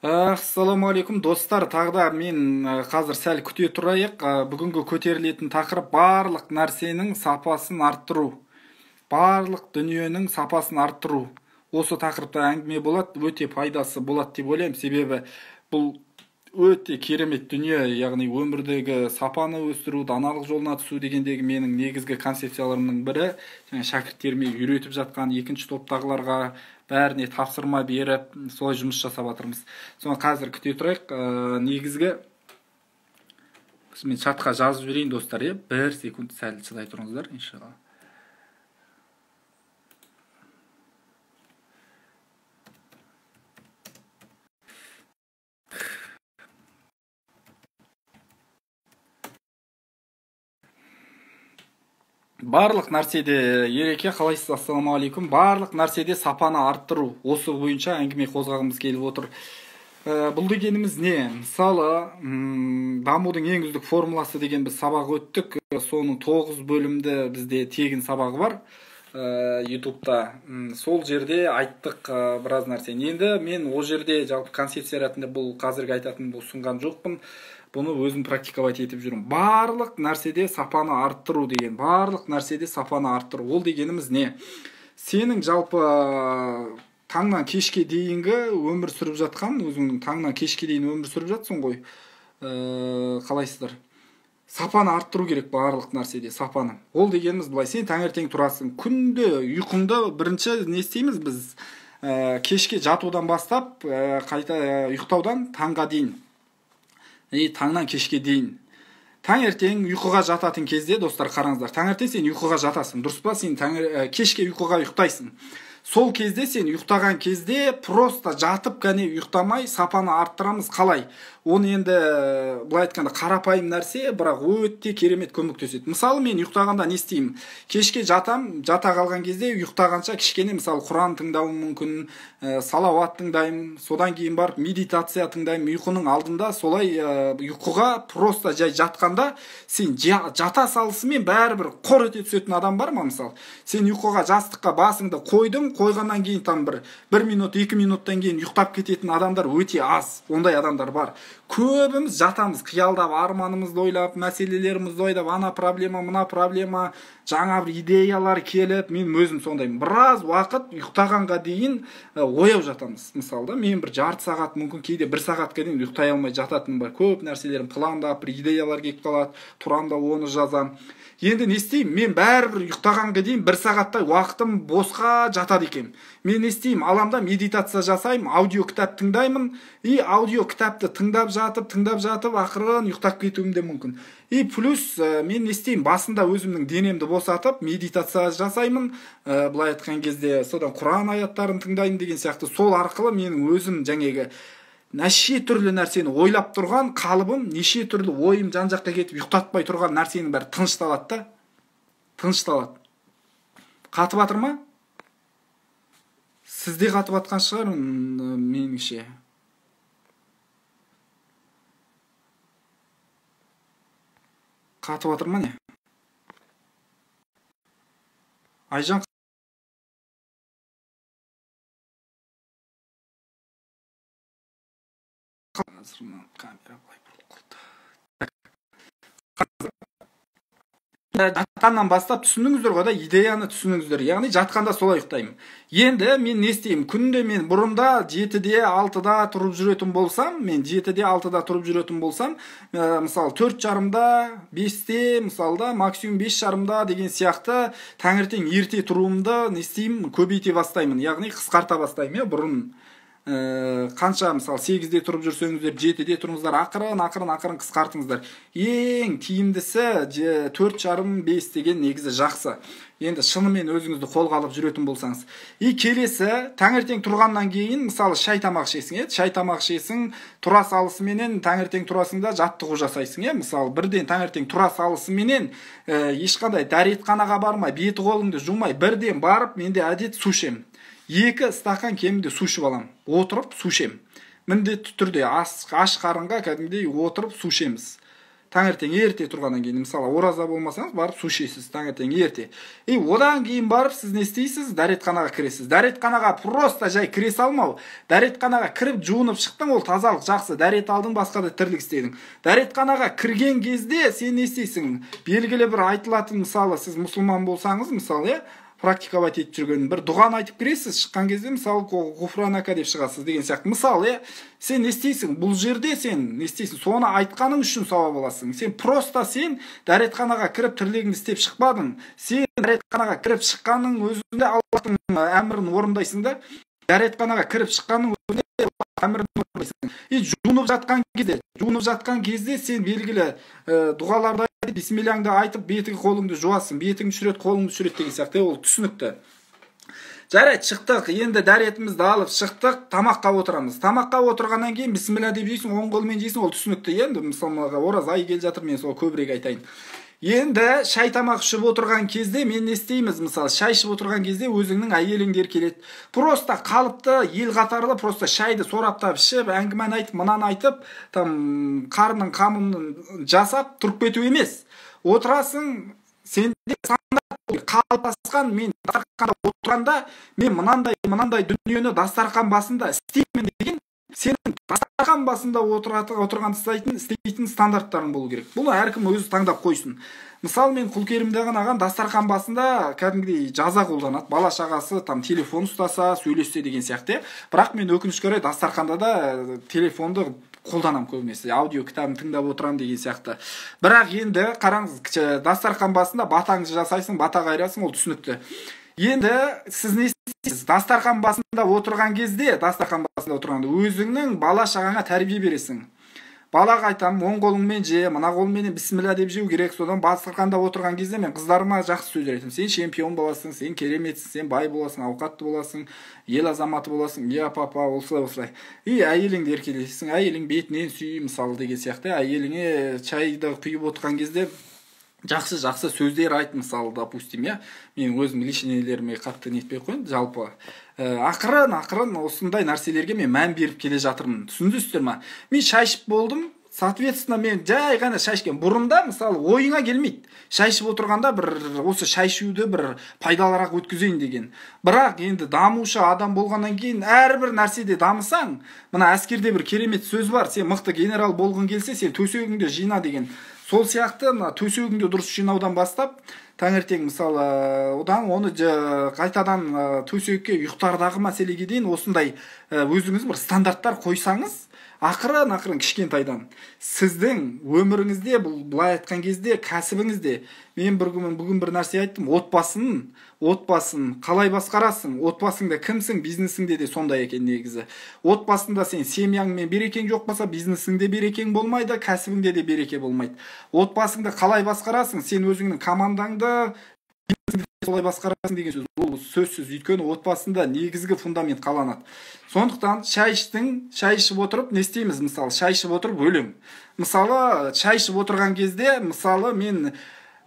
Ассалаумағалейкум достар, тағы да мен қазір сәл күте тұрайық. Бүгінгі көтерілетін тақырып барлық нәрсенің сапасын арттыру. Барлық дүниенің сапасын арттыру. Осы тақырыпта әңгіме болады, өте пайдасы болады деп ойлаймын. Себебі бұл өте керемет дүние, яғни өмірдегі сапаны өсіру, даналық жолына түсу дегендегі менің негізгі концепцияларымның бірі. Және шәкірттеріме үйретіп жатқан екінші топтағыларға бәріне тапсырма беріп, солай жұмыс жасап жатырмыз. Соны қазір күте тұрайық. Негізгі мен чатқа жазып жіберейін достар, бір секунд сәл шыдай тұрыңыздар, иншалла. Барлық нәрседе, Ереке, қалайсыз, ассалаумағалейкум. Барлық нәрседе сапаны арттыру, осы бойынша әңгіме қозғағымыз келіп отыр. Бұл дегеніміз не? Мысалы, дамудың ең үздік формуласы деген біз сабақ өттік. Соның 9 бөлімді бізде тегін сабағы бар YouTube'та. Сол жерде айттық біраз нәрсені. Енді мен ол жерде жалпы концепция ретінде бұл қазіргі айтатын ұсынған жоқпын. Бұны өзім практиковать етіп жүрмін. Барлық нәрседе сапаны арттыру деген, барлық нәрседе сапаны арттыру. Ол дегеніміз не? Сенің жалпы таңнан кешке дейінгі өмір сүріп жатқан, өзіңнің таңнан кешке дейін өмір сүріп жатсың ғой. Қалайсыздар? Сапаны арттыру керек барлық нәрседе, сапаны. Ол дегеніміз былай, сен таңертең тұрасың, күнде ұйқыңды бірінші не істейміз біз? Кешке жатудан бастап, қайта ұйықтаудан таңға дейін. Таңнан кешке дейін. Таңертең ұйқыға жататын кезде, достар, қараңыздар, таңертең сен ұйқыға жатасың, дұрыс па? Сен кешке ұйқыға ұйықтайсың. Сол кезде сен ұйықтаған кезде просто жатып кәне ұйықтамай сапаны арттырамыз қалай? Оны енді былай айтқанда қарапайым нәрсе, бірақ өте керемет көмектеседі. Мысалы, мен ұйықтағанда не істеймін? Кешке жатам, жата қалған кезде ұйықтағанша кішкене мысалы Құран тыңдауым мүмкін, салауат тыңдаймын, содан кейін барып медитация тыңдаймын. Ұйқының алдында солай ұйқыға просто жай жатқанда сен жата салысымен бәрібір қор ете түсетін адам бар ма мысалы? Сен ұйқыға жастыққа басыңды қойдың, қойғаннан кейін там бір минут, 2 минуттан кейін ұйықтап кететін адамдар өте аз. Ондай адамдар бар. Көбіміз жатамыз, қиялдап, арманымызды ойлап, мәселелерімізді ойлап, ана проблема, мына проблема, жаңа бір идеялар келіп, мен өзім сондаймын. Біраз уақыт ұйықтағанға дейін ояу жатамыз. Мысалы, мен бір жарты сағат, мүмкін кейде бір сағатқа дейін ұйықтай алмай жататыным бар. Көп нәрселерім пландап, бір идеялар келіп қалады, тұрам да оны жазам. Енді не істеймін? Мен бәрібір ұйықтағанға дейін бір сағаттай уақытым босқа жатады екенмін. Мен не істеймін? Аламда медитация жасаймын, аудио кітап тыңдаймын. И аудио кітапты тыңдап жатып, тыңдап жатып, ақырын ұйықтап кетуім де мүмкін. И плюс мен не істеймін? Басында өзімнің денемді босатып, медитация жасаймын. Былай айтқан кезде содан Құран аяттарын тыңдаймын деген сияқты. Сол арқылы менің өзім жаңағы неше түрлі нәрсені ойлап тұрған қалыбым, неше түрлі ойым жан-жаққа кетіп ұйықтатпай тұрған нәрсенің бәрі тынышталады да. Тынышталады. Қатып жатыр ма? Сізде қатып жатқан шығар, меніңше. Қатып жатыр ма не? Айжан, камера былай бұрылып қалды. Жатқаннан бастап түсіндіңіздер ғой да, идеяны түсіндіңіздер. Яғни жатқанда солай ұйықтаймын. Енді мен не істеймін? Күнде мен бұрында 7-де, 6-да тұрып жүретін болсам, мен 7-де, 6-да тұрып жүретін болсам, мысалы 4:30-да, 5-те, мысалы да, максимум 5:30-да деген сияқты таңертең ерте тұруымды не істеймін? Көбейте бастаймын. Яғни қысқарта бастаймын, бұрын қанша мысалы 8-де тұрып жүрсеңіздер, 7-де тұрыңыздар, ақырын, ақырын, ақырын қысқартыңыздар. Ең тиімдісі 4:30, 5 деген негізі жақсы. Енді шынымен өзіңізді қолға алып жүретін болсаңыз. И келесі, таңертең тұрғаннан кейін, мысалы, шай тамақ ішесің, шай тамақ ішесің, тұра салысыменен таңертең тұрасың да жаттығу жасайсың, мысалы, бірден таңертең тұра салысыменен ешқандай дәретханаға бармай, беті қолыңды жумай, бірден барып, менде әдет су ішемін. 2 стақан кемінде су ішіп аламын. Отырып су ішемін. Міндетті түрде аш қарынға кәдімгідей отырып су ішеміз. Таңертең ерте тұрғаннан кейін, мысалы, ораза болмасаңыз, барып су ішесіз таңертең ерте. И одан кейін барып сіз не істейсіз? Дәретханаға кіресіз. Дәретханаға просто жай кіре салмау. Дәретханаға кіріп жуынып шықтың, ол тазалық жақсы. Дәрет алдың, басқа да тірлік істедің. Дәретханаға кірген кезде сен не істейсің? Белгілі бір айтылатын, мысалы, сіз мұсылман болсаңыз, мысалы, практиковать етіп жүрген бір дұғаны айтып кіресіз, шыққан кезде, мысалы, ғуфранака деп шығасыз деген сияқты. Мысалы, сен не істейсің? Бұл жерде сен не істейсің? Соны айтқаның үшін сауап аласың. Сен просто сен дәретханаға кіріп тірлігіңді істеп шықпадың. Сен дәретханаға кіріп шыққанның өзінде Аллахтың әмірін орындайсың да. Дәретханаға кіріп шыққанның өзінде әмірін орындайсың. И жуынып жатқан кезде сен белгілі дұғаларды айтып, бисмиллаңды айтып, бетіңді қолыңды жуасың, бетіңді үш рет, қолыңды үш рет деген сияқты, ол түсінікті. Жарайды, шықтық, енді дәретімізді алып шықтық, тамаққа отырамыз. Тамаққа отырғаннан кейін бисмилла деп жейсің, оң қолмен жейсің, ол түсінікті. Енді мысалға ораза айы келе жатыр, мен сол көбірек айтайын. Енді шай тамақ ішіп отырған кезде мен не істейміз? Мысалы, шай ішіп отырған кезде өзіңнің әйеліңдер келеді. Просто қалыпты, ел қатарлы, просто шайды сораптап ішіп, әңгімені айтып, мынаны айтып, там қарнның қамын жасап тұрып кету емес. Отырасың, сенде қалыптасқан, мен дастарханда отырғанда мен мынандай дүниені дастархан басында істеймін деген, сенің дастархан басында отырған істейтін стандарттарың болу керек. Бұны әркім өзі таңдап қойсын. Мысалы, мен Құлкерімдегі ағам дастархан басында кәдімгідей жаза қолданады. Бала шағасы там телефон ұстаса, сөйлессе деген сияқты. Бірақ мен өкінішке орай дастарханда да телефонды қолданамын көбінесе. Аудио кітабын тыңдап отырамын деген сияқты. Бірақ енді қараңыз, дастархан басында батаңды жасайсың, бата қайырасың, ол түсінікті. Енді сіз не істейсіз? Дастархан басында отырған кезде, дастархан басында отырғанда өзіңнің бала шағаңа тәрбие бересің. Балаға айтамын, оң қолыңмен же, мына қолыңмен бисмилла деп жеу керек. Содан дастарханда отырған кезде мен қыздарыма жақсы сөздер айтамын. Сен чемпион боласың, сен кереметсің, сен бай боласың, ауқатты боласың, ел азаматы боласың, я папа, осылай осылай. И әйеліңді еркелейсің, әйелің бетінен сүй, мысалы деген сияқты. Әйеліңе шайды құйып отырған кезде жақсы-жақсы сөздер айт, мысалы, допустим, я. Мен өзім личныйлеріме қатты нетпей қояйын, жалпы. Ақырын осындай нәрселерге мен мән беріп келе жатырмын. Түсіндіңіздер ма? Мен шай ішіп болдым, соответственно, мен жай ғана шай ішкен. Бұрында, мысалы, ойыңа келмейді. Шай ішіп отырғанда бір осы шай ішуді бір пайдалырақ өткізейін деген. Бірақ енді дамушы адам болғаннан кейін әрбір нәрседе дамысаң, мына әскерде бір керемет сөз бар, сен мықты генерал болғың келсе, сен төсегіңді жина деген. Сол сияқты мына төсегіңді дұрыс жинаудан бастап, таңертең, мысалы, одан оны қайтадан төсекке ұйықтардағы мәселеге дейін осындай өзіңіз бір стандарттар қойсаңыз, ақырын-ақырын кішкентайдан сіздің өміріңізде, бұл былай айтқан кезде кәсібіңізде, мен бүгін бір нәрсе айттым, отбасын қалай басқарасың, отбасыңда кімсің, бизнесіңде де сондай екен негізі. Отбасында сен семьяңмен берекең жоқ болса, бизнесіңде берекең болмайды, кәсібіңде де береке болмайды. Отбасыңды қалай басқарасың, сен өзіңнің командаңды солай басқарасың деген сөз. Ол сөзсіз, өйткені отбасында негізгі фундамент қаланады. Сондықтан шай іштің, шай ішіп отырып не істейміз, мысалы, шай ішіп отырып өлең. Мысалы, шай ішіп отырған кезде, мысалы, мен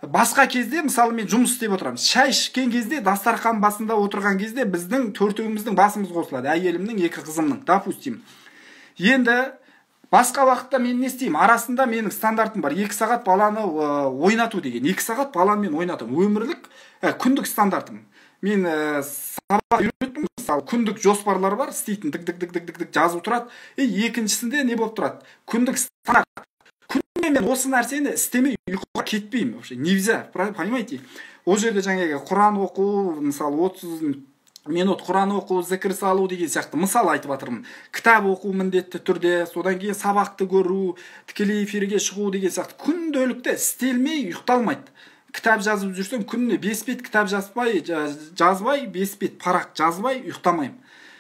басқа кезде, мысалы, мен жұмыс істеп отырамын. Шай ішкен кезде, дастархан басында отырған кезде біздің төртеуміздің басымыз қосылады. Әйелімнің, екі қызымның, допустим. Енді басқа уақытта мен не істеймін? Арасында менің стандартым бар. 2 сағат баланы ойнату деген. 2 сағат баламмен ойнатамын. Өмірлік, күндік стандартым. Мен сабақ үйреттім, мысалы, күндік жоспарлар бар, істейтін дік-дік-дік-дік-дік жазып тұрады. Екіншісінде не болып тұрады? Күндік стандарт. Күнде мен осы нәрсені істемей ұйқыға кетпеймін. Вообще нельзя, понимаете? Ол жерде жаңағы Құран оқу, мысалы, 30 минут Құран оқу, зікір салу деген сияқты мысал айтып жатырмын. Кітап оқу міндетті түрде, содан кейін сабақты көру, тікелей эфирге шығу деген сияқты күнделікті істелмей ұйықталмайды. Кітап жазып жүрсем, күніне 5 бет кітап жазбай, 5 бет парақ жазбай ұйықтамаймын.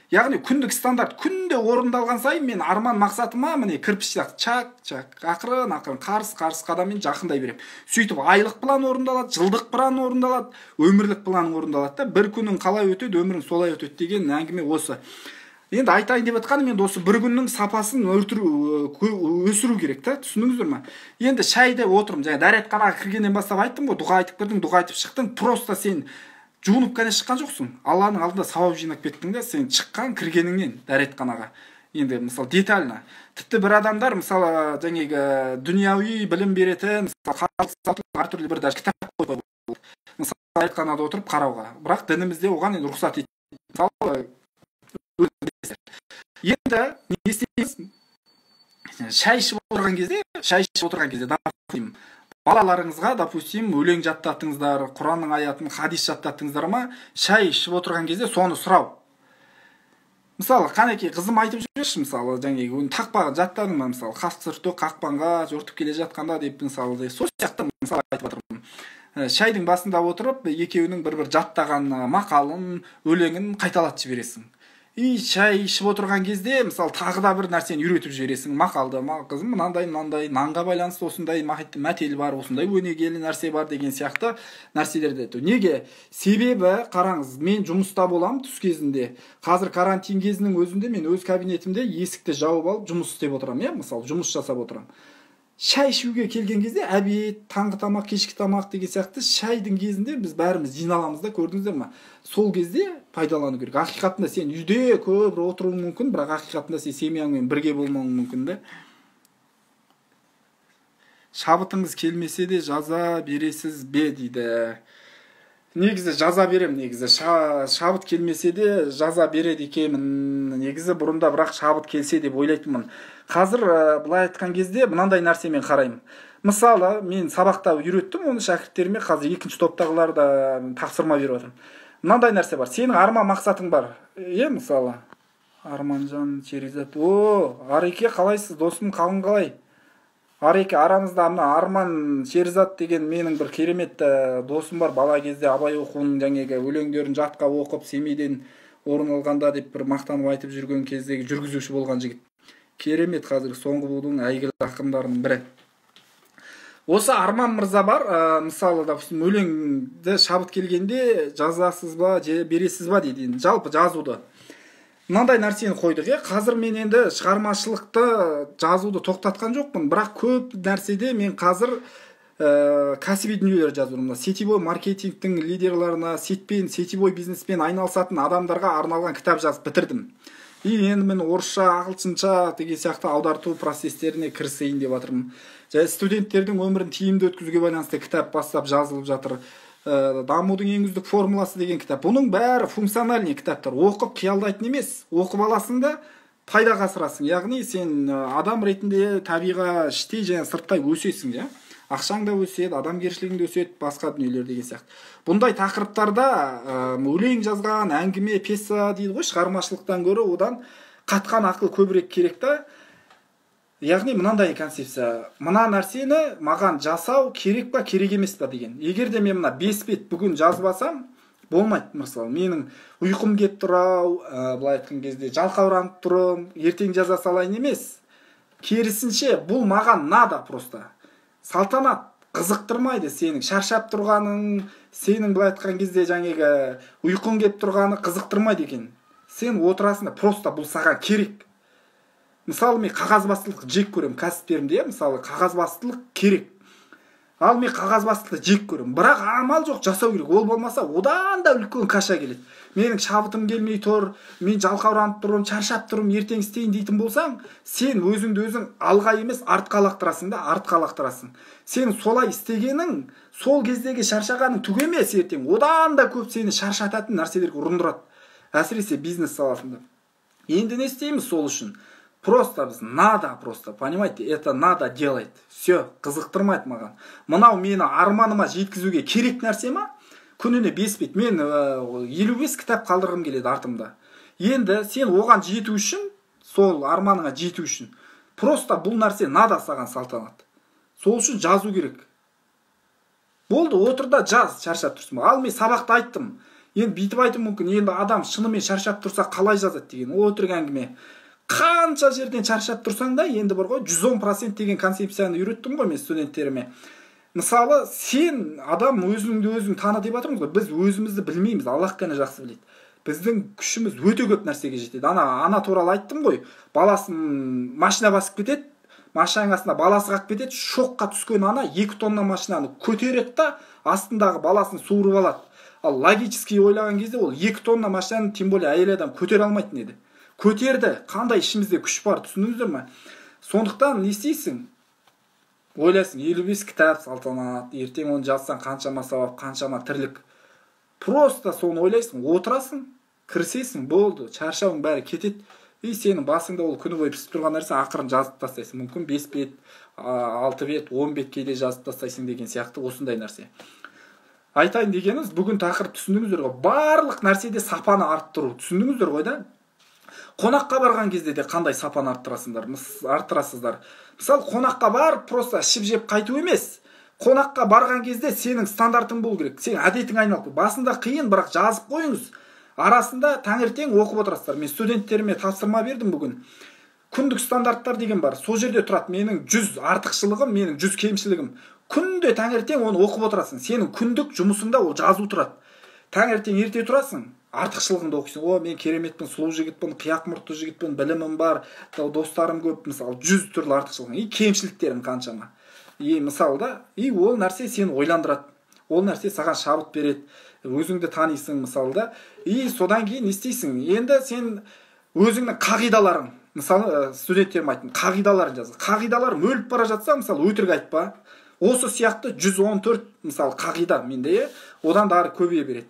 Яғни күндік стандарт күнде орындалған сайын мен арман мақсатыма міне кірпіш сияқты чак-чак ақырын-ақырын қарыс-қарыс қадаммен жақындай беремін. Сөйтіп айлық план орындалады, жылдық план орындалады, өмірлік план орындалады да, бір күнің қалай өтеді, өмірің солай өтеді деген әңгіме осы. Енді айтайын деп жатқаным, енді осы бір күннің сапасын өсіру керек та, түсіндіңіздер ме? Енді шайда отырмын, жаңа дәретханаға кіргеннен бастап айттым ғой, дұға айтып кірдің, дұға айтып шықтың, просто сен жуынып қана шыққан жоқсың. Алланың алдында сауап жинап кеттің де, сен шыққан кіргеніңнен дәретханаға. Енді мысалы детально. Тіпті бір адамдар мысалы жаңағы дүнияуи білім беретін, мысалы әртүрлі бір даже кітап қойып, мысалы айтқанада отырып қарауға. Бірақ дінімізде оған енді рұқсат етпейді. Мысалы енді не істейміз? Шай ішіп отырған кезде, допустим, балаларыңызға, допустим, өлең жаттаттыңыздар, Құранның аятын, хадис жаттаттыңыздар ма? Шай ішіп отырған кезде соны сұрау. Мысалы, қанекей қызым айтып жіберші, мысалы, жаңағы оны тақпағын жаттадың ба, мысалы, қасқыр қақпанға жортып келе жатқанда деп, мысалы, сол сияқты мысалы айтып жатырмын. Шайдың басында отырып, екеуінің бір-бір жаттаған мақалын, өлеңін қайталатып жібересің. И шай ішіп отырған кезде, мысалы, тағы да бір нәрсені үйретіп жібересің, мақалды, қызым мынандай, мынандай, нанға байланысты осындай мәтел бар, осындай өнегелі нәрсе бар деген сияқты нәрселерді айту. Неге? Себебі, қараңыз, мен жұмыста боламын түс кезінде. Қазір карантин кезінің өзінде мен өз кабинетімде есікті жауып алып жұмыс істеп отырамын, иә, мысалы, жұмыс жасап отырамын. Шай ішуге келген кезде обед, таңғы тамақ, кешкі тамақ деген сияқты шайдың кезінде біз бәріміз жиналамыз да, көрдіңіздер ма? Сол кезде пайдалану керек. Ақиқатында сен үйде көп отыруың мүмкін, бірақ ақиқатында сен семьяңмен бірге болмауың мүмкін да. Шабытыңыз келмесе де жаза бересіз бе дейді. Негізі жаза берем, негізі шабыт келмесе де жаза береді екенмін. Негізі бұрында бірақ шабыт келсе деп ойлайтынмын. Қазір былай айтқан кезде мынандай нәрсемен қараймын. Мысалы, мен сабақта үйреттім оны шәкірттеріме, қазір екінші топтағылар да тапсырма беріп жатырмын. Мынандай нәрсе бар. Сенің арман мақсатың бар. Е, мысалы, Арманжан Шеризат. О, Ареке, қалайсыз, досым, қалың қалай? Ареке, арамызда мына Арман Шеризат деген менің бір керемет досым бар. Бала кезде Абай оқуының жаңағы өлеңдерін жатқа оқып, Семейден орын алғанда деп бір мақтанып айтып жүрген кездегі жүргізуші болған жігіт. Керемет, қазір соңғы буынның әйгілі ақындарының бірі. Осы Арман мырза бар, мысалы, допустим, өлеңді шабыт келгенде жазасыз ба, бересіз ба дейді. Енді жалпы жазуды. Мынандай нәрсені қойдық, е? Қазір мен енді шығармашылықты жазуды тоқтатқан жоқпын, бірақ көп нәрседе мен қазір кәсіби дүниелер жазып жүрмін. Сетевой маркетингтің лидерларына, сетпен, сетевой бизнеспен айналысатын адамдарға арналған кітап жазып бітірдім. И енді мен орысша, ағылшынша деген сияқты аударту процестеріне кірісейін деп жатырмын. Және студенттердің өмірін тиімді өткізуге байланысты кітап бастап жазылып жатыр. Дамудың ең үздік формуласы деген кітап. Бұның бәрі функциональный кітаптар. Оқып қиялдайтын емес, оқып аласың да пайдаға асырасың. Яғни сен адам ретінде табиға іштей және сырттай өсесің, иә? Ақшаң да өседі, адамгершілігің де өседі, басқа дүниелер деген сияқты. Бұндай тақырыптарда өлең жазған, әңгіме, пьеса дейді ғой, шығармашылықтан гөрі одан қатқан ақыл көбірек керек та. Яғни мынандай концепция, мына нәрсені маған жасау керек па, керек емес па деген. Егер де мен мына 5 бет бүгін жазып алсам, болмайды, мысалы, менің ұйқым келіп тұр-ау, былай айтқан кезде жалқауранып тұрмын, ертең жаза салайын емес. Керісінше, бұл маған надо просто. Салтанат қызықтырмайды сенің шаршап тұрғаның, сенің былай айтқан кезде жаңағы ұйқың келіп тұрғаны қызықтырмайды екен. Сен отырасың да, просто бұл саған керек. Мысалы, мен қағазбастылық жек көремін кәсіптерімде, мысалы, қағазбастылық керек. Ал мен қағазбастылықты жек көремін. Бірақ амал жоқ, жасау керек. Ол болмаса, одан да үлкен каша келеді. Менің шабытым келмей тұр, мен жалқауранып тұрмын, шаршап тұрмын, ертең істейін дейтін болсаң, сен өзіңді өзің алға емес, артқа лақтырасың да, артқа лақтырасың. Сен солай істегенің, сол кездегі шаршағаның түк емес ертең. Одан да көп сені шаршататын нәрселерге ұрындырады. Әсіресе бизнес саласында. Енді не істейміз сол үшін? Просто біз надо просто, понимаете, это надо делать. Все, қызықтырмайды маған. Мынау мені арманыма жеткізуге керек нәрсе ма? Күніне 5 бет. Мен 55 кітап қалдырғым келеді артымда. Енді сен оған жету үшін, сол арманыңа жету үшін, просто бұл нәрсе надо саған, Салтанат. Сол үшін жазу керек. Болды, отыр да жаз, шаршап тұрсың ба? Ал мен сабақта айттым. Енді бүйтіп айтуым мүмкін, енді адам шынымен шаршап тұрса қалай жазады деген. Ол өтірік әңгіме. Қанша жерден шаршап тұрсаң да, енді бар ғой, 110% деген концепцияны үйреттім ғой мен студенттеріме. Мысалы, сен адам өзіңді өзің таны деп жатырмыз ғой, біз өзімізді білмейміз, Аллах қана жақсы біледі. Біздің күшіміз өте көп нәрсеге жетеді. Ана туралы айттым ғой, баласын машина басып кетеді, машинаның астына баласы қалып кетеді, шокқа түскен ана 2 тонна машинаны көтереді да, астындағы баласын суырып алады. Ал логически ойлаған кезде ол 2 тонна машинаны, тем более әйел адам көтере алмайтын еді. Көтерді, қандай ішімізде күш бар, түсіндіңіздер ме? Сондықтан не істейсің? Ойлайсың, 55 кітап, Салтанат, ертең оны жазсаң қаншама сауап, қаншама тірлік. Просто соны ойлайсың, отырасың, кірісесің, болды, шаршауың бәрі кетеді. И сенің басыңда ол күні бойы пісіп тұрған нәрсе, ақырын жазып тастайсың. Мүмкін 5 бет, 6 бет, 10 бетке де жазып тастайсың деген сияқты осындай нәрсе. Айтайын дегеніміз, бүгін тақырып түсіндіңіздер ғой. Барлық нәрседе сапаны арттыру, түсіндіңіздер ғой да? Қонаққа барған кезде де қандай сапаны арттырасыңдар, арттырасыздар. Мысалы, қонаққа барып просто ішіп жеп қайту емес. Қонаққа барған кезде сенің стандартың болу керек. Сенің әдетің айналып. Басында қиын, бірақ жазып қойыңыз. Арасында таңертең оқып отырасыздар. Мен студенттеріме тапсырма бердім бүгін. Күндік стандарттар деген бар. Сол жерде тұрады менің 100 артықшылығым, менің 100 кемшілігім. Күнде таңертең оны оқып отырасың. Сенің күндік жұмысыңда ол жазу тұрады. Таңертең ерте тұрасың, артықшылығыңды оқисың. О, мен кереметпін, сұлу жігітпін, қияқ мұртты жігітпін, білімім бар, достарым көп, мысалы, 100 түрлі артықшылығың. И кемшіліктерің қаншама. И мысалы да, и ол нәрсе сені ойландырады. Ол нәрсе саған шабыт береді. Өзіңді танисың, мысалы да. И содан кейін не істейсің? Енді сен өзіңнің қағидаларың, мысалы, студенттеріме айттым, қағидаларын жаз. Қағидаларым өліп бара жатса, мысалы, өтірік айтпа. Осы сияқты 114 мысалы қағида менде, одан да ары көбейе береді.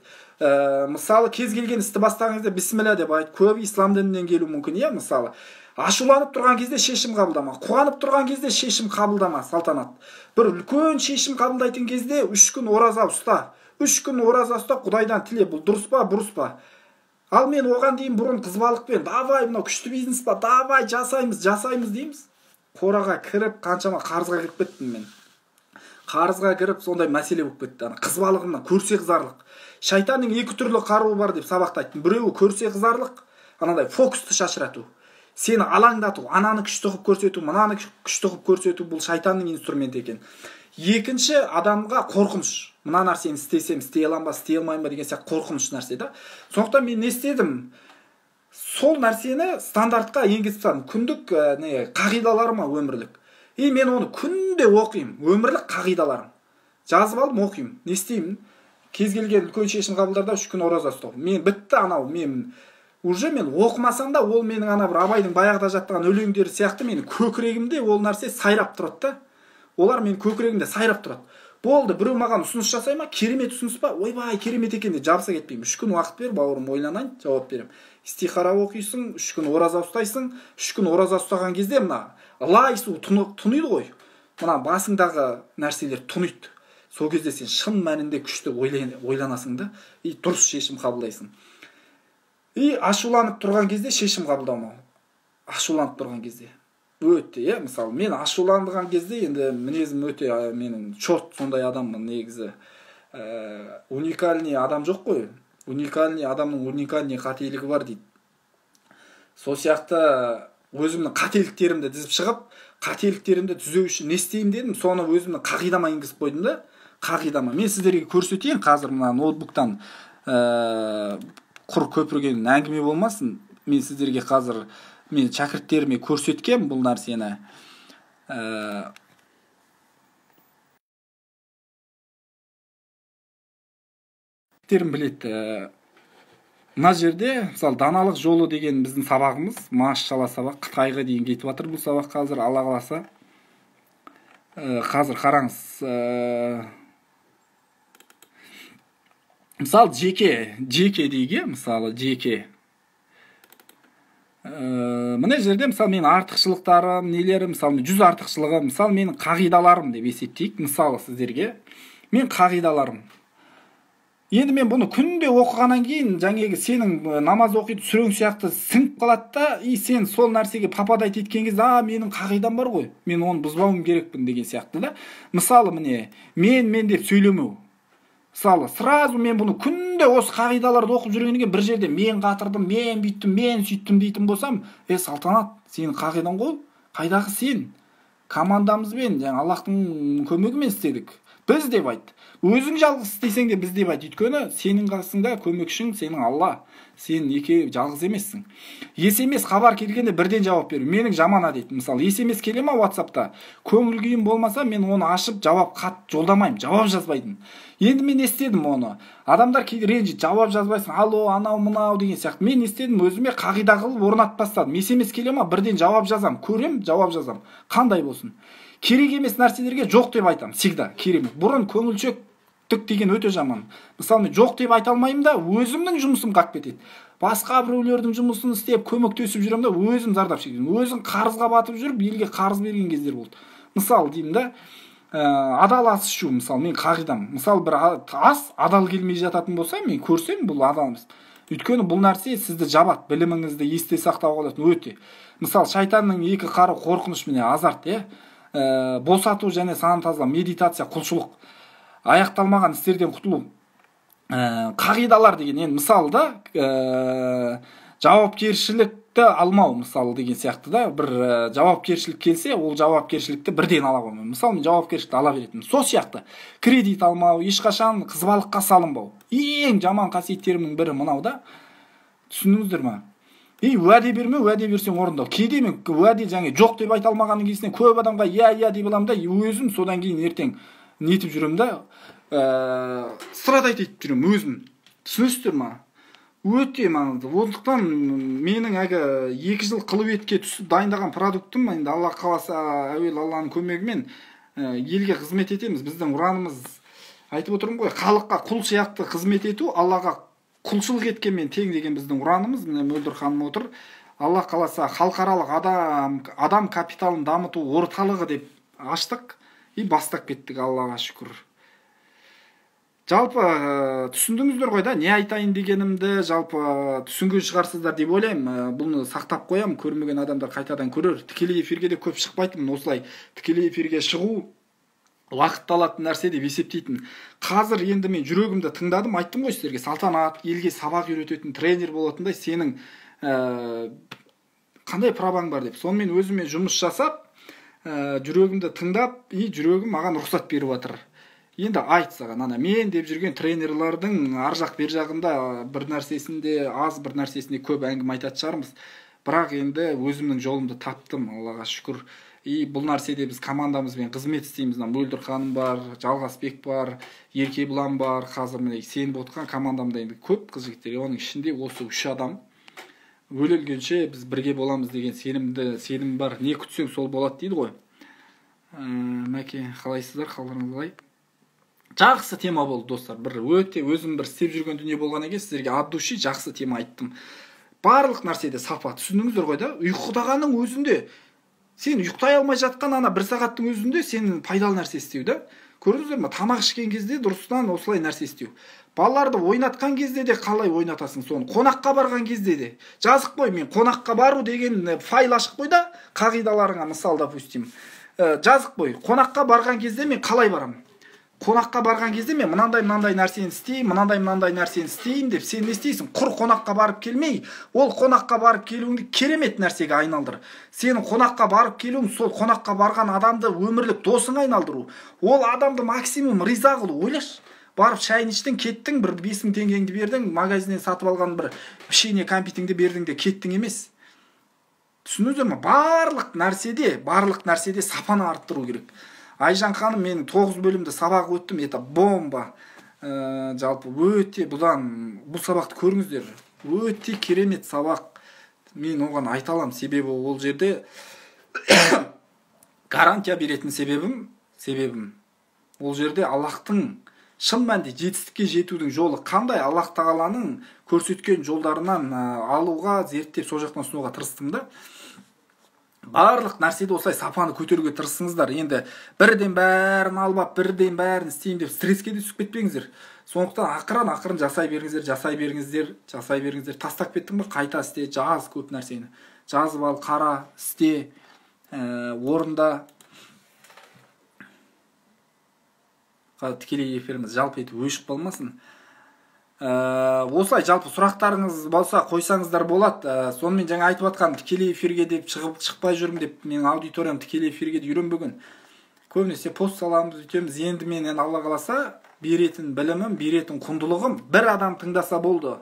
Мысалы, кез келген істі бастаған кезде бисмилля деп айт, көп ислам дінінен келуі мүмкін, иә, мысалы. Ашуланып тұрған кезде шешім қабылдама, қуанып тұрған кезде шешім қабылдама, Салтанат. Бір үлкен шешім қабылдайтын кезде 3 күн ораза ұста. 3 күн ораза ұста, Құдайдан тіле, бұл дұрыс па, бұрыс па? Ал мен оған дейін бұрын қызбалықпен, давай, мынау күшті бизнес па, давай, жасаймыз, жасаймыз дейміз. Қораға кіріп, қаншама қарызға кіріп кеттім мен. Қарызға кіріп, сондай мәселе болып кетті. Ана қызбалығымнан көрсе қызарлық. Шайтанның екі түрлі қаруы бар деп сабақта айттым. Біреуі көрсе қызарлық, анандай фокусты шашырату. Сені алаңдату, ананы күшті қылып көрсету, мынаны күшті қылып көрсету, бұл шайтанның инструменті екен. Екінші, адамға қорқыныш. Мына нәрсені істесем, істей аламын ба, істей алмаймын ба деген сияқты қорқыныш нәрсе да. Сондықтан мен не істедім? Сол нәрсені стандартқа енгізіп тастадым. Күндік қағидаларыма өмірлік. И мен оны күнде оқимын, өмірлік қағидаларым. Жазып алдым, оқимын. Не істеймін? Кез келген үлкен шешім қабылдарда 3 күн ораза ұстау. Мен бітті анау, мен уже мен оқымасам да, ол менің ана бір Абайдың баяғыда жаттаған өлеңдері сияқты менің көкірегімде ол нәрсе сайрап тұрады да. Олар менің көкірегімде сайрап тұрады. Болды, біреу маған ұсыныс жасай ма? Керемет ұсыныс па? Ойбай, керемет екен деп жабыса кетпеймін. 3 күн уақыт бер, бауырым, ойланайын, жауап беремін. Истихара оқисың, 3 күн ораза ұстайсың. 3 күн ораза ұстаған кезде мына лай су тұниды ғой. Мына басыңдағы нәрселер тұниды. Сол кезде сен шын мәнінде күшті ойланасың да, и дұрыс шешім қабылдайсың. И ашуланып тұрған кезде шешім қабылдамау. Ашуланып тұрған кезде. Өте, иә, мысалы, мен ашуланған кезде енді мінезім өте, менің чорт сондай адаммын негізі. Уникальный адам жоқ қой. Уникальный адамның уникальный қателігі бар дейді. Сол сияқты өзімнің қателіктерімді тізіп шығып, қателіктерімді түзеу үшін не істеймін дедім, соны өзімнің қағидама енгізіп қойдым да. Қағидама. Мен сіздерге көрсетейін қазір мына ноутбуктан құр көпірген әңгіме болмасын. Мен сіздерге қазір мен шәкірттеріме көрсеткем бұл нәрсені. Біледі. Мына жерде, мысалы, даналық жолы деген біздің сабағымыз, машалла сабақ, Қытайға дейін кетіп жатыр бұл сабақ қазір, Алла қаласа. Қазір қараңыз. Мысалы, жеке, жеке дейге, мысалы, жеке. Мына жерде, мысалы, менің артықшылықтарым, нелерім, мысалы, 100 артықшылығым, мысалы, менің қағидаларым деп есептейік, мысалы, сіздерге. Мен қағидаларым. Енді мен бұны күнде оқығаннан кейін, жаңағы сенің намаз оқиды сүрең сияқты сіңіп қалады да, и сен сол нәрсеге попадать еткен кезде, а, менің қағидам бар ғой, мен оны бұзбауым керекпін деген сияқты да. Мысалы, міне, мен деп сөйлемеу. Мысалы, сразу мен бұны күнде осы қағидаларды оқып жүргеннен кейін бір жерде мен қатырдым, мен бүйттім, мен сөйттім дейтін болсам, Салтанат, сенің қағидаң ғой, қайдағы сен? Командамызбен, жаңа Аллахтың көмегімен істедік. Біз деп айт. Өзің жалғыз істесең де біз деп айт. Өйткені сенің қасыңда көмекшің сенің Алла. Сен неке жалғыз емессің. SMS хабар келгенде бірден жауап беру. Менің жаман әдетім. Мысалы, SMS келе ма WhatsAppта? Көңіл күйім болмаса, мен оны ашып жауап хат жолдамаймын, жауап жазбайтын. Енді мен істедім оны. Адамдар кейде ренжиді, жауап жазбайсың, алло, анау, мынау деген сияқты. Мен істедім, өзіме қағида қылып орнатып тастадым. SMS келе ма, бірден жауап жазам, көрем, жауап жазам. Қандай болсын. Керек емес нәрселерге жоқ деп айтам, всегда керемет. Бұрын көңілшектік деген өте жаман. Мысалы, мен жоқ деп айта алмаймын да, өзімнің жұмысым қалып кетеді. Басқа біреулердің жұмысын істеп, көмектесіп жүремін да, өзім зардап шегемін. Өзім қарызға батып жүріп, елге қарыз берген кездер болды. Мысалы деймін да, адал ас ішу, мысалы, мен қағидам. Мысалы, бір ас адал келмей жататын болса, мен көрсем, бұл адал емес. Өйткені бұл нәрсе сізді жабады, біліміңізді есте сақтауға болатын өте. Мысалы, шайтанның екі қары қорқыныш міне азарт, иә? Босату және сананы тазалау, медитация, құлшылық, аяқталмаған істерден құтылу, қағидалар деген. Енді мысалы да, жауапкершілікті алмау, мысалы деген сияқты да, бір жауапкершілік келсе, ол жауапкершілікті бірден ала қоймау. Мысалы, мен жауапкершілікті ала беретінмін. Сол сияқты кредит алмау, ешқашан қызбалыққа салынбау. Ең жаман қасиеттерімнің бірі мынау да. Түсіндіңіздер ма? И уәде берме, уәде берсең орындау. Кейде мен уәде жаңа жоқ деп айта алмағаннан кейін көп адамға иә, иә деп аламын да, өзім содан кейін ертең нетіп жүремін да, страдать етіп жүремін өзім. Түсінесіздер ма? Өте маңызды. Ондықтан менің әлгі 2 жыл қылып етке түсіп дайындаған продуктым, енді Алла қаласа, әуелі Алланың көмегімен елге қызмет етеміз. Біздің ұранымыз, айтып отырмын ғой, халыққа құл сияқты қызмет ету, Аллаға құлшылық еткенмен тең деген біздің ұранымыз. Міне Мөлдір ханым отыр. Алла қаласа, халықаралық адам капиталын дамыту орталығы деп аштық и бастап кеттік, Аллаға шүкір. Жалпы түсіндіңіздер ғой да, не айтайын дегенімді жалпы түсінген шығарсыздар деп ойлаймын. Бұны сақтап қоямын, көрмеген адамдар қайтадан көрер. Тікелей эфирге де көп шықпайтынмын, осылай тікелей эфирге шығу уақытты алатын нәрсе деп есептейтін. Қазір енді мен жүрегімді тыңдадым, айттым ғой сіздерге, Салтанат елге сабақ үйрететін тренер болатындай сенің қандай праваң бар деп. Сонымен өзіме жұмыс жасап, жүрегімді тыңдап, и жүрегім маған рұқсат беріп жатыр. Енді айт саған, ана мен деп жүрген тренерлардың ар жақ бер жағында бір нәрсесінде аз, бір нәрсесінде көп әңгіме айтатын шығармыз. Бірақ енді өзімнің жолымды таптым, Аллаға шүкір. И бұл нәрседе біз командамызбен қызмет істейміз. Мөлдір ханым бар, Жалғасбек бар, Еркебұлан бар. Қазір міне сеніп отқан командамда енді көп қыз жігіттер. Оның ішінде осы 3 адам өле-өлгенше біз бірге боламыз деген сенім бар. Не күтсең сол болады дейді ғой. Мәке, қалайсыздар, қалдарыңыз қалай? Жақсы тема болды, достар. Бір өте өзім бір істеп жүрген дүние болған екен, сіздерге от души жақсы тема айттым. Барлық нәрседе сапа, түсіндіңіздер ғой да? Ұйықтағанның өзінде, сен ұйықтай алмай жатқан ана бір сағаттың өзінде сен пайдалы нәрсе істеу да. Көрдіңіздер ме? Тамақ ішкен кезде дұрыстан осылай нәрсе істеу. Балаларды ойнатқан кезде де қалай ойнатасың соны? Қонаққа барған кезде де. Жазып қой, мен қонаққа бару деген файл ашып қой да, қағидаларыңа мысал, допустим. Жазып қой, қонаққа барған кезде мен қалай барамын? Қонаққа барған кезде мен мынандай-мынандай нәрсені істеймін, мынандай-мынандай нәрсені істеймін деп сен не істейсің? Құр қонаққа барып келмей, ол қонаққа барып келуіңді керемет нәрсеге айналдыр. Сенің қонаққа барып келуің сол қонаққа барған адамды өмірлік досыңа айналдыру. Ол адамды максимум риза қылу. Ойлашы, барып шайын іштің, кеттің, бір 5000 теңгеңді бердің, магазиннен сатып алған бір печенье, кәмпитіңді бердің де кеттің емес. Түсіндіңіздер ме? Барлық нәрседе сапаны арттыру керек. Айжан ханым, менің 9 бөлімді сабақ өттім, это бомба. Жалпы өте бұл сабақты көріңіздер. Өте керемет сабақ. Мен оған айта аламын, себебі ол жерде гарантия беретін себебім. Ол жерде Аллахтың шын мәнде жетістікке жетудің жолы қандай, Аллах тағаланың көрсеткен жолдарынан алуға, зерттеп, сол жақтан ұсынуға тырыстым да. Барлық нәрседе осылай сапаны көтеруге тырысыңыздар. Енді бірден бәрін алып, бірден бәрін істеймін деп стресске де түсіп кетпеңіздер. Сондықтан ақырын-ақырын жасай беріңіздер, жасай беріңіздер, жасай беріңіздер. Тастап кеттің бе, қайта істе, жаз көп нәрсені. Жазып ал, қара, істе, орында. Тікелей эфиріміз жалпы етіп өшіп қалмасын. Осылай жалпы сұрақтарыңыз болса қойсаңыздар болады. Сонымен жаңа айтып жатқан тікелей эфирге деп шықпай жүрмін деп, менің аудиториям тікелей эфирге де үйренбеген. Көбінесе пост саламыз, өйтеміз. Енді мен Алла қаласа беретін білімім, беретін құндылығым бір адам тыңдаса болды.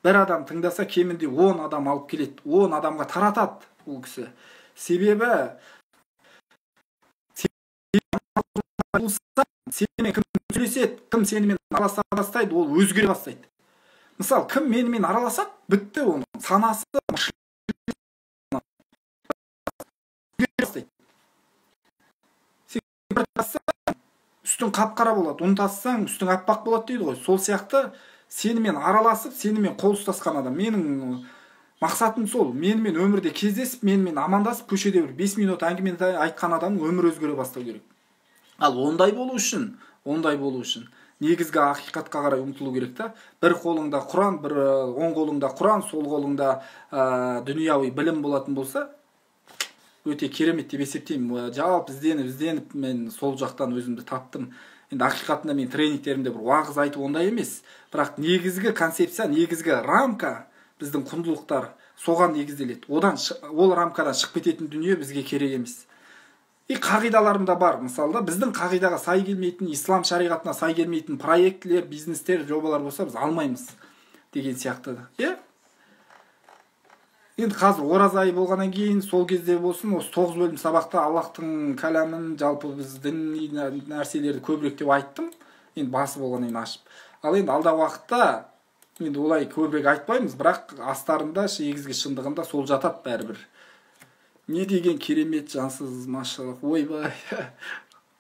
Бір адам тыңдаса кемінде 10 адам алып келеді, 10 адамға таратады ол кісі. Себебі сенімен кім сөйлеседі, кім сенімен араласа бастайды, ол өзгере бастайды. Мысалы, кім менімен араласады, бітті, оның санасы бастайды. Сен үстің қап-қара болады, ұн тассаң үстің аппақ болады дейді ғой. Сол сияқты сенімен араласып, сенімен қол ұстасқан адам. Менің мақсатым сол, менімен өмірде кездесіп, менімен амандасып, көшеде бір 5 минут әңгіме айтқан адамның өмірі өзгере бастау керек. Ал ондай болу үшін, негізгі ақиқатқа қарай ұмтылу керек та. Бір қолыңда Құран, бір оң қолыңда Құран, сол қолыңда дүнияуи білім болатын болса, өте керемет деп есептеймін. Жалпы ізденіп мен сол жақтан өзімді таптым. Енді ақиқатында мен тренингтерімде бір уағыз айту ондай емес. Бірақ негізгі концепция, негізгі рамка, біздің құндылықтар соған негізделеді. Одан ол рамкадан шығып кететін дүние бізге керек емес. И қағидаларым да бар. Мысалы да, біздің қағидаға сай келмейтін, ислам шариғатына сай келмейтін проектілер, бизнестер, жобалар болса біз алмаймыз деген сияқты. Иә? Енді қазір ораза айы болғаннан кейін сол кезде болсын, осы 9 бөлім сабақта Аллахтың кәламын, жалпы біз діни нәрселерді көбірек деп айттым. Енді басы болғаннан кейін ашып. Ал енді алдағы уақытта енді олай көбірек айтпаймыз, бірақ астарында, негізгі шындығында сол жатады бәрібір. Не деген керемет жансыз, машаллах. Ойбай.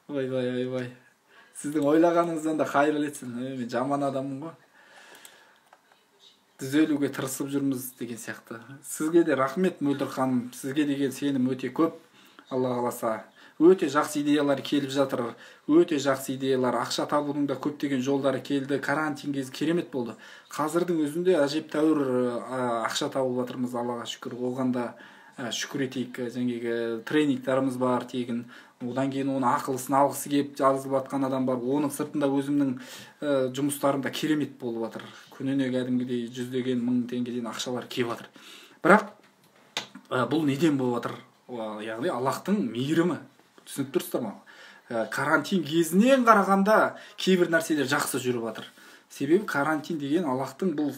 Ойбай, ойбай. Сіздің ойлағаныңыздан да қайырлы етсін. Мен жаман адаммын ғой. Түзелуге тырысып жүрміз деген сияқты. Сізге де рахмет, Мөлдір ханым. Сізге деген сенім өте көп. Алла қаласа. Өте жақсы идеялар келіп жатыр. Өте жақсы идеялар. Ақша табудың да көптеген жолдары келді. Карантин кезі керемет болды. Қазірдің өзінде әжептәуір ақша тауып жатырмыз, Аллаға шүкір. Оған да шүкір етейік. Жаңағы тренингтарымыз бар тегін. Одан кейін оның ақылысын алғысы келіп жазылып жатқан адам бар. Оның сыртында өзімнің жұмыстарым да керемет болып жатыр. Күніне кәдімгідей жүздеген мың теңгеден ақшалар келіп жатыр. Бірақ бұл неден болып жатыр? Яғни Аллахтың мейірімі. Түсініп тұрсыздар ма? Карантин кезінен қарағанда кейбір нәрселер жақсы жүріп жатыр. Себебі карантин деген Аллахтың бұл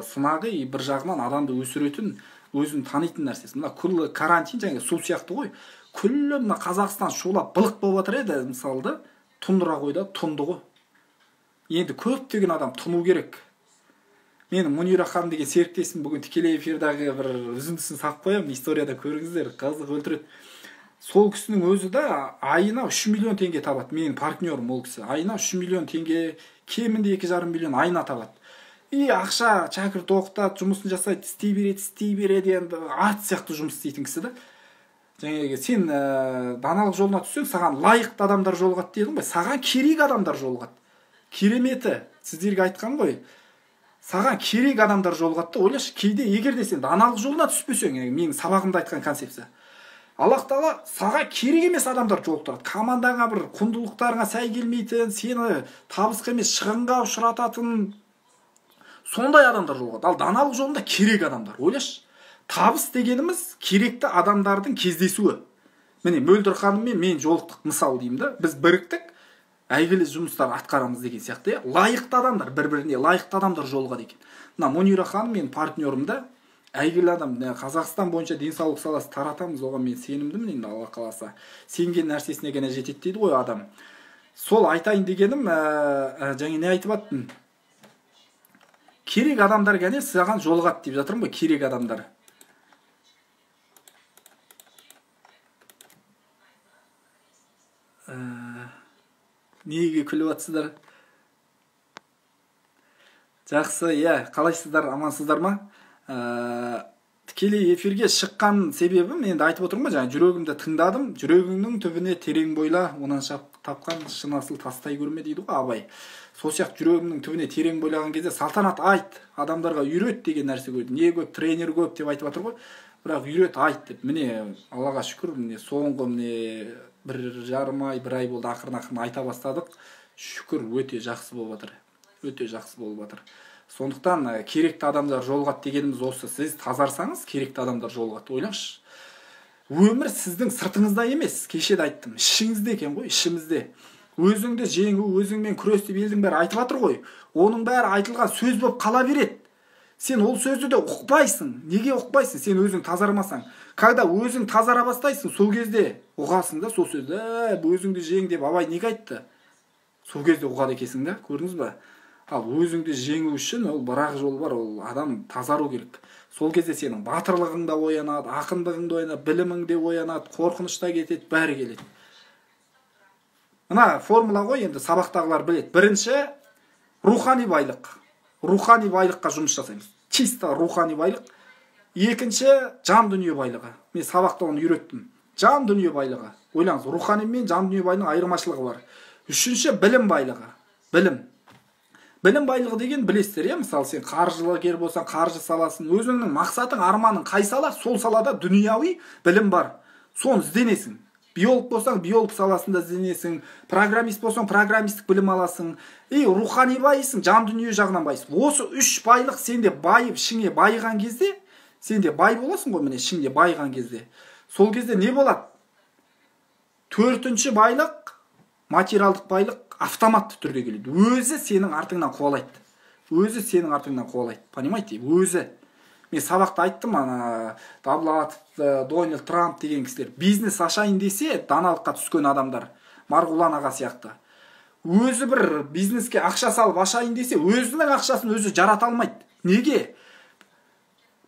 сынағы, бір жағынан адамды өсіретін, өзін танитын нәрсесі. Мына күллі карантин жаңағы су сияқты ғой. Күллі мына Қазақстан шулап былық болып жатыр еді, мысалы да, тұндыра қойды, тұнды ғой. Енді көптеген адам тұну керек. Менің Мунира ханым деген серіктесім бүгін тікелей эфирдегі бір үзіндісін сап қоямын, историяда көріңіздер, қызық өлтіреді. Сол кісінің өзі да айына 3 миллион теңге табады. Менің партнерім ол кісі. Айына 3 миллион теңге, кемінде 2,5 миллион айына табады. И ақша шәкірт оқытады, жұмысын жасайды, істей береді, істей береді, енді ат сияқты жұмыс істейтін кісі да. Жаңағы сен даналық жолына түссең, саған лайықты адамдар жолығады дедің ғой, саған керек адамдар жолығады. Кереметі, сіздерге айтқан ғой, саған керек адамдар жолығады да, ойлашы, кейде егер де сен даналық жолына түспесең, менің сабағымда айтқан концепция, Аллах тағала саған керек емес адамдар жолықтырады. Командаңа бір құндылықтарыңа сай келмейтін, сені табысқа емес шығынға ұшырататын сондай адамдар жолығады. Ал даналық жолында керек адамдар. Ойлашы, табыс дегеніміз керекті адамдардың кездесуі. Міне Мөлдір ханыммен мен жолықтық мысал деймін да, біз біріктік, әйгілі жұмыстар атқарамыз деген сияқты. Лайықты адамдар, бір-біріне лайықты адамдар жолығады екен. Мына Мунира ханым менің партнерім да, әйгілі адам. Қазақстан бойынша денсаулық саласы таратамыз, оған мен сенімдімін енді, Алла қаласа. Сенген нәрсесіне ғана жетеді дейді ғой адам. Сол айтайын дегенім, жаңа не айтып аттым? Керек адамдар ғана саған жолығады деп жатырмын ғой, керек адамдар. Неге күліп атсыздар? Жақсы, иә, қалайсыздар, амансыздар ма? Тікелей эфирге шыққан себебім, енді айтып отырмын ғой, жаңа жүрегімді тыңдадым, жүрегіңнің түбіне терең бойла, онан тапқан шын асыл тастай көрме дейді ғой Абай. Сол сияқты жүрегімнің түбіне терең бойлаған кезде салтанат айт, адамдарға үйрет деген нәрсе көрдім. Не көп, тренер көп деп айтып жатыр ғой, бірақ үйрет, айт деп. Міне, Аллаға шүкір, міне соңғы міне 1,5 ай, 1 ай болды, ақырын-ақырын айта бастадық. Шүкір, өте жақсы болып жатыр. Өте жақсы болып жатыр. Сондықтан керекті адамдар жолығады дегеніміз осы. Сіз тазарсаңыз, керекті адамдар жолығады. Ойлаңызшы. Өмір сіздің сыртыңызда емес, кеше де айттым, ішіңізде екен ғой, ішімізде. Өзіңді жеңу, өзіңмен күрес деп елдің бәрі айтып жатыр ғой. Оның бәрі айтылған сөз болып қала береді. Сен ол сөзді де ұқпайсың. Неге ұқпайсың? Сен өзің тазармасаң. Когда өзің тазара бастайсың, сол кезде ұғасың да сол сөзді. Өзіңді жең деп Абай неге айтты? Сол кезде ұғады екенсің да, көрдіңіз ба? Ал өзіңді жеңу үшін ол бір-ақ жол бар, ол адам тазару керек. Сол кезде сенің батырлығың да оянады, ақындығың да оянады, білімің де оянады, қорқыныш та кетеді, бәрі келеді. Мына формула ғой, енді сабақтағылар біледі. Бірінші, рухани байлық. Рухани байлыққа жұмыс жасаймыз. Чисто рухани байлық. Екінші, жан дүние байлығы. Мен сабақта оны үйреттім. Жан дүние байлығы. Ойлаңыз, рухани мен жан дүние байлығының айырмашылығы бар. Үшінші, білім байлығы. Білім. Білім байлығы деген білесіздер, иә? Мысалы, сен қаржылыгер болсаң, қаржы саласын, өзіңнің мақсатың, арманың қай сала, сол салада дүнияуи білім бар. Соны ізденесің. Биолог болсаң, биолог саласында ізденесің, программист болсаң, программистік білім аласың. И рухани байысың, жан дүние жағынан байысың. Осы үш байлық сенде байып, ішіңе байыған кезде, сенде бай боласың ғой, міне, ішіңде байыған кезде. Сол кезде не болады? Төртінші байлық, материалдық байлық автоматты түрде келеді. Өзі сенің артыңнан қуалайды. Өзі сенің артыңнан қуалайды. Понимаете? Өзі. Мен сабақта айттым, ана Давлатов, Дональд Трамп деген кісілер бизнес ашайын десе, даналыққа түскен адамдар, Марғұлан аға сияқты. Өзі бір бизнеске ақша салып ашайын десе, өзінің ақшасын өзі жарата алмайды. Неге?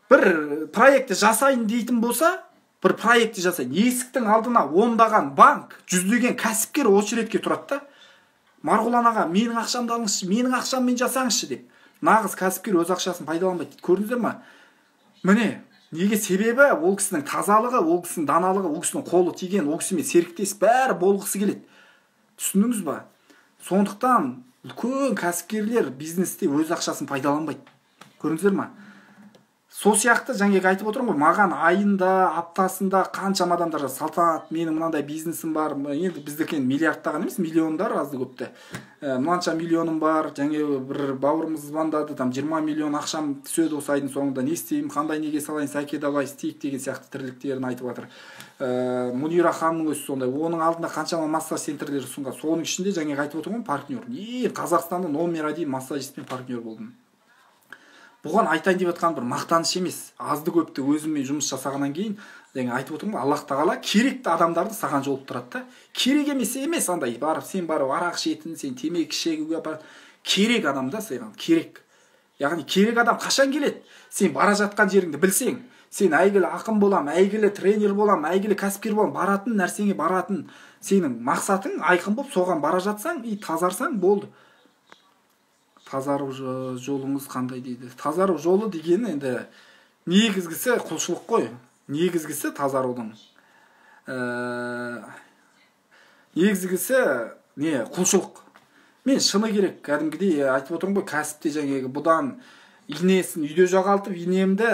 Бір проекті жасайын дейтін болса, бір проекті жасайын. Есіктің алдына ондаған банк, жүздеген кәсіпкер очередке тұрады да. Марғұлан аға, менің ақшамды алыңызшы, менің ақшаммен жасаңызшы деп. Нағыз кәсіпкер өз ақшасын пайдаланбайды. Көрдіңіздер ма? Міне, неге? Себебі ол кісінің тазалығы, ол кісінің даналығы, ол кісінің қолы тиген, ол кісімен серіктес бәрі болғысы келеді. Түсіндіңіз ба? Сондықтан үлкен кәсіпкерлер бизнесте өз ақшасын пайдаланбайды. Көрдіңіздер ма? Сол сияқты жаңағы айтып отырмын ғой, маған айында, аптасында қаншама адамдар жазады. Салтанат, менің мынандай бизнесім бар. Енді біздікі енді миллиардтаған емес, миллиондар азды көпті. Мынанша миллионым бар. Жаңа бір бауырымыз звондады, там 20 миллион ақшам түседі осы айдың соңында, не істеймін, қандай неге салайын, сәке давай істейік деген сияқты тірліктерін айтып жатыр. Мұнира ханымның өзі сондай. Оның алдында қаншама массаж центрлері ұсынған. Соның ішінде жаңағы айтып отырмын ғой, партнер. Қазақстанда номер 1 массажистпен партнер болдым. Бұған айтайын деп жатқан бір мақтаныш емес. Азды көпті өзіммен жұмыс жасағаннан кейін, жаңа айтып отырмын ғой, Аллах тағала керекті адамдарды саған жолықтырады да. Керек емес емес андай барып сен барып арақ ішетін, сен темекі шегуге барып, керек адам да саған керек. Яғни керек адам қашан келеді? Сен бара жатқан жеріңді білсең, сен әйгілі ақын болам, әйгілі тренер болам, әйгілі кәсіпкер болам, баратын нәрсеңе баратын сенің мақсатың айқын болып соған бара жатсаң, и тазарсаң болды. Тазару жолыңыз қандай дейді? Тазару жолы деген енді негізгісі құлшылық қой. Негізгісі тазарудың. Негізгісі не? Құлшылық. Мен шыны керек, кәдімгідей айтып отырмын ғой, кәсіпте жаңағы бұдан инесін үйде жоғалтып, инемді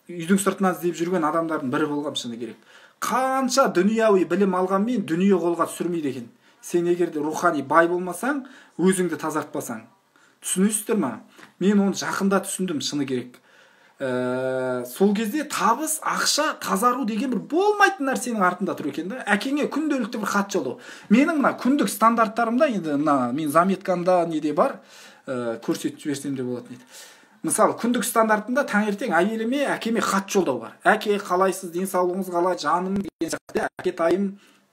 үйдің сыртынан іздеп жүрген адамдардың бірі болғам шыны керек. Қанша дүнияуи білім алғанмен дүние қолға түсірмейді екен. Сен егер де рухани бай болмасаң, өзіңді тазартпасаң. Түсінесіздер ма? Мен оны жақында түсіндім, шыны керек. Сол кезде табыс, ақша, тазару деген бір болмайтын нәрсенің артында тұр екен да. Әкеңе күнделікті бір хат жолдау. Менің мына күндік стандарттарымда, енді мына мен заметкамда неде бар, көрсетіп жіберсем де болатын еді. Мысалы, күндік стандартында таңертең әйеліме, әкеме хат жолдау бар. Әке, қалайсыз, денсаулығыңыз қалай, жаным деген сияқты, әке тайым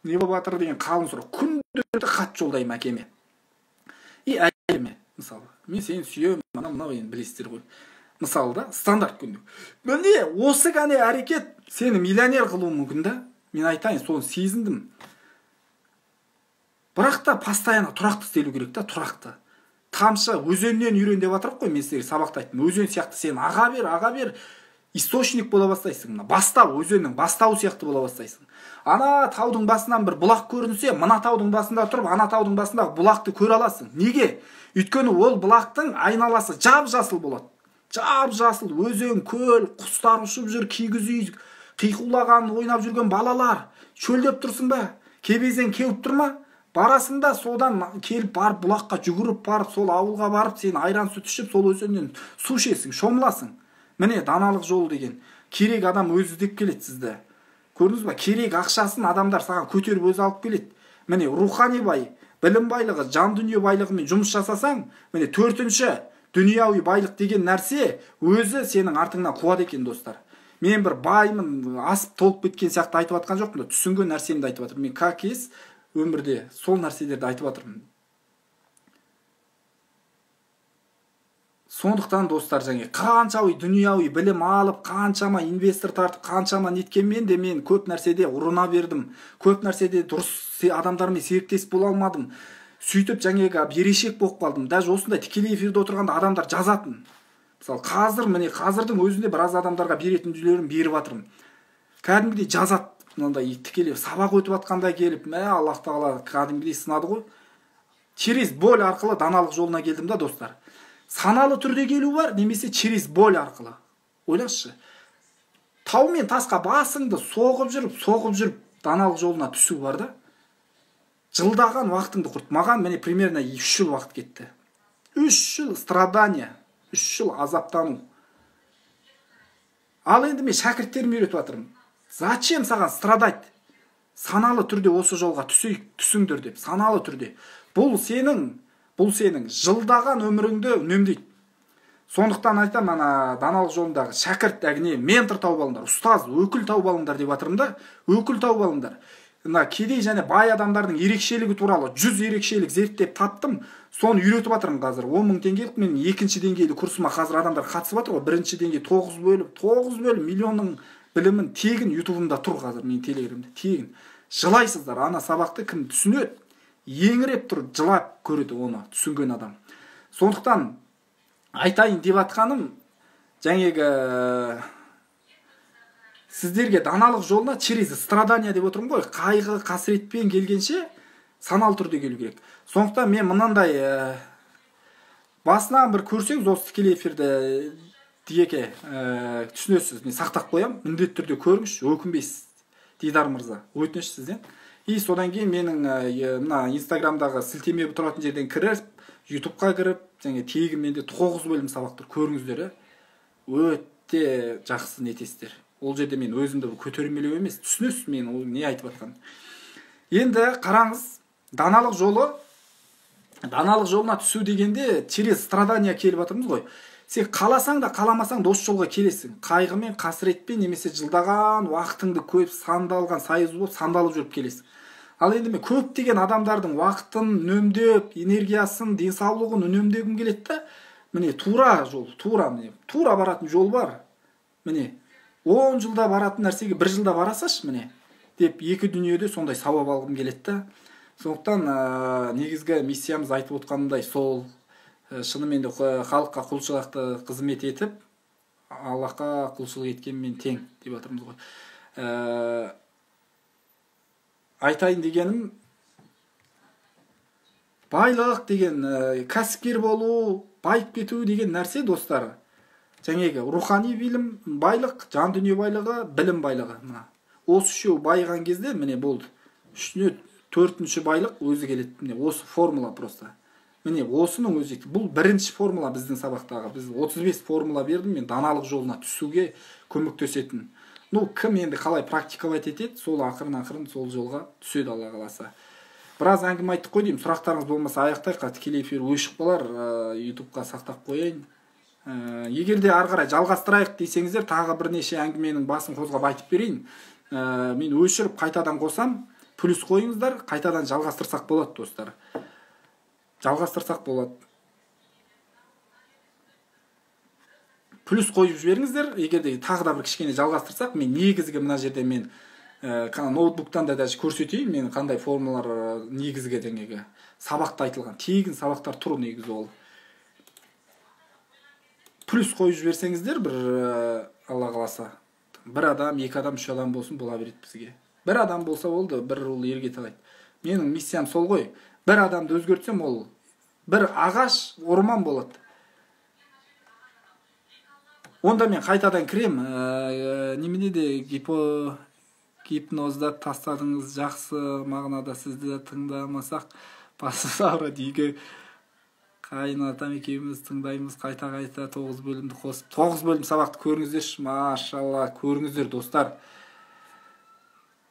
не болып жатыр деген қалың сұрақ. Күнделікті хат жолдаймын әкеме. И әйеліме, мысалы, мен сені сүйемін, мынау мынау енді білесіздер ғой. Мысалы да, стандарт күндік. Міне осы ғана әрекет сені миллионер қылуы мүмкін да. Мен айтайын, соны сезіндім. Бірақ та постоянно тұрақты істелу керек та, тұрақты. Тамшы өзеннен үйрен деп жатырық қой, мен сіздерге сабақта айттым. Өзен сияқты сен аға бер, аға бер, источник бола бастайсың. Мына бастау, өзеннің бастауы сияқты бола бастайсың. Ана таудың басынан бір бұлақ көрінсе, мына таудың басында тұрып, ана таудың басындағы бұлақты көре аласың. Неге? Өйткені ол бұлақтың айналасы жап-жасыл болады. Жап-жасыл өзен, көл, құстар ұшып жүр, кигіз үй, қиқулаған, ойнап жүрген балалар. Шөлдеп тұрсың ба? Кебезең кеуіп тұр ма? Барасың да содан келіп барып бұлаққа жүгіріп барып, сол ауылға барып, сен айран сүт ішіп, сол өзеннен су ішесің, шомыласың. Міне даналық жолы деген. Керек адам өзі іздеп келеді сізді. Көрдіңіз ба, керек ақшасын адамдар саған көтеріп өзі алып келеді. Міне, рухани бай, білім байлығы, жан дүние байлығымен жұмыс жасасаң, міне төртінші дүнияуи байлық деген нәрсе өзі сенің артыңнан қуады екен, достар. Мен бір баймын, асып толып кеткен сияқты айтып жатқан жоқпын да, түсінген нәрсемді айтып жатырмын. Мен как есть өмірде сол нәрселерді айтып жатырмын. Сондықтан, достар, және қанша дүнияуи білім алып, қаншама инвестор тартып, қаншама неткенмен де мен көп нәрседе ұрына бердім. Көп нәрседе дұрыс адамдармен серіктес бола алмадым. Сөйтіп жаңағы берешек болып қалдым. Даже осындай тікелей эфирде отырғанда адамдар жазатын. Мысалы, қазір, міне, қазірдің өзінде біраз адамдарға беретін дүниелерін беріп жатырмын. Кәдімгідей жазады, мынандай тікелей сабақ өтіп жатқанда келіп, мә, Аллах тағала кәдімгідей сынады ғой. Через боль арқылы даналық жолына келдім да, достар. Саналы түрде келу бар, немесе через боль арқылы. Ойлашы. Тау мен тасқа басыңды соғып жүріп, соғып жүріп даналық жолына түсу бар да. Жылдаған уақытыңды құрт. Маған міне примерно 3 жыл уақыт кетті. 3 жыл страдания, 3 жыл азаптану. Ал енді мен шәкірттерімді үйретіп жатырмын. Зачем саған страдать? Саналы түрде осы жолға түсейік, түсіңдер деп, саналы түрде. Бұл сенің жылдаған өміріңді үнемдейді. Сондықтан айтамын, ана даналық жолындағы шәкірт, әгіне ментор тауып алыңдар, ұстаз, өкіл тауып алыңдар деп жатырмын да, өкіл тауып алыңдар. Мына кедей және бай адамдардың ерекшелігі туралы 100 ерекшелік зерттеп таптым, соны үйретіп жатырмын қазір. 10 мың теңгелік менің екінші деңгейлі курсыма қазір адамдар қатысып жатыр ғой. Бірінші деңгей 9 бөлім, 9 бөлім миллионның білімін тегін ютубымда тұр қазір, менің телеграмда тегін. Жылайсыздар, ана сабақты кім түсінеді? Еңіреп тұр, жылап көреді оны түсінген адам. Сондықтан айтайын деп атқаным, жаңағы сіздерге даналық жолына через страдания деп отырмын ғой, қайғы қасіретпен келгенше саналы түрде келу керек. Сондықтан мен мынандай басынан бір көрсеңіз осы тікелей эфирді диеке түсінесіз, мен сақтап қоямын, міндетті түрде көріңізші, өкінбейсіз, Дидар мырза, өтініш сізден. И содан кейін менің мына Инстаграмдағы сілтеме тұратын жерден кіріп, Ютубқа кіріп, және тегін менде 9 бөлім сабақ тұр, көріңіздер. Өте жақсы нетесіздер. Ол жерде мен өзімді көтермелеу емес, түсінесіз мен ол не айтып жатқанын. Енді қараңыз, даналық жолы, даналық жолына түсу дегенде через страдания келіп жатырмыз ғой. Сен қаласаң да қаламасаң да осы жолға келесің. Қайғымен, қасіретпен немесе жылдаған уақытыңды көп сандалған сайыз болып сандалып жүріп келесің. Ал енді мен көптеген адамдардың уақытын үнемдеп, энергиясын, денсаулығын үнемдегім келеді да. Міне тура жол, тура міне, тура баратын жол бар. Міне 10 жылда баратын нәрсеге 1 жылда барасашы міне деп екі дүниеде сондай сауап алғым келеді да. Сондықтан негізгі миссиямыз айтып отқанымдай сол, шынымен де халыққа құлшылықты қызмет етіп, Аллахқа құлшылық еткенмен тең деп жатырмыз ғой. Айтайын дегенім, байлық деген, кәсіпкер болу, байып кету деген нәрсе, достар, жаңағы рухани білім, байлық, жан дүние байлығы, білім байлығы. Мына осы үшеуі байыған кезде міне болды. Үстіне төртінші байлық өзі келеді. Міне осы формула просто. Міне осының өзі. Бұл бірінші формула біздің сабақтағы. Біз 35 формула бердім мен даналық жолына түсуге көмектесетін. Ну, кім енді қалай практиковать етеді, сол ақырын-ақырын сол жолға түседі, Алла қаласа. Біраз әңгіме айттық қой деймін. Сұрақтарыңыз болмаса аяқтайық, тікелей эфир өшіп қалар, ютубқа сақтап қояйын. Егер де ары қарай жалғастырайық десеңіздер, тағы бірнеше әңгіменің басын қозғап айтып берейін. Мен өшіріп қайтадан қосам, плюс қойыңыздар, қайтадан жалғастырсақ болады, достар. Жалғастырсақ болады. Плюс қойып жіберіңіздер. Егер де тағы да бір кішкене жалғастырсақ, мен негізгі мына жерде мен ноутбуктан да даже көрсетейін, мен қандай формулалар негізгі деңгейге сабақта айтылған, тегін сабақтар тұр негізі ол. Плюс қойып жіберсеңіздер, бір Алла қаласа, бір адам, екі адам, үш адам болсын бола береді бізге. Бір адам болса болды, бір ол елге талайды. Менің миссиям сол ғой. Бір адамды өзгертсем, ол бір ағаш орман болады. Онда мен қайтадан кірем. Немене де гипноздап тастадыңыз, жақсы мағынада сізді тыңдамасақ басымыз ауырады. Үйге қайынатам екеуміз тыңдаймыз, қайта-қайта 9 бөлімді қосып. 9 бөлім сабақты көріңіздерші, машалла, көріңіздер, достар.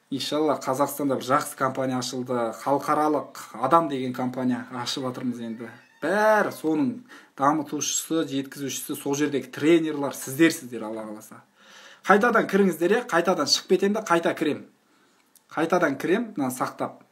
Иншалла, Қазақстанда бір жақсы компания ашылды, халықаралық Адам деген компания ашып жатырмыз. Енді бәрі соның дамытушысы, жеткізушісі, сол жердегі тренерлар сіздерсіздер, Алла қаласа. Қайтадан кіріңіздер, иә. Қайтадан шығып кетемін да, қайта кірем, қайтадан кірем. Мынаны сақтап.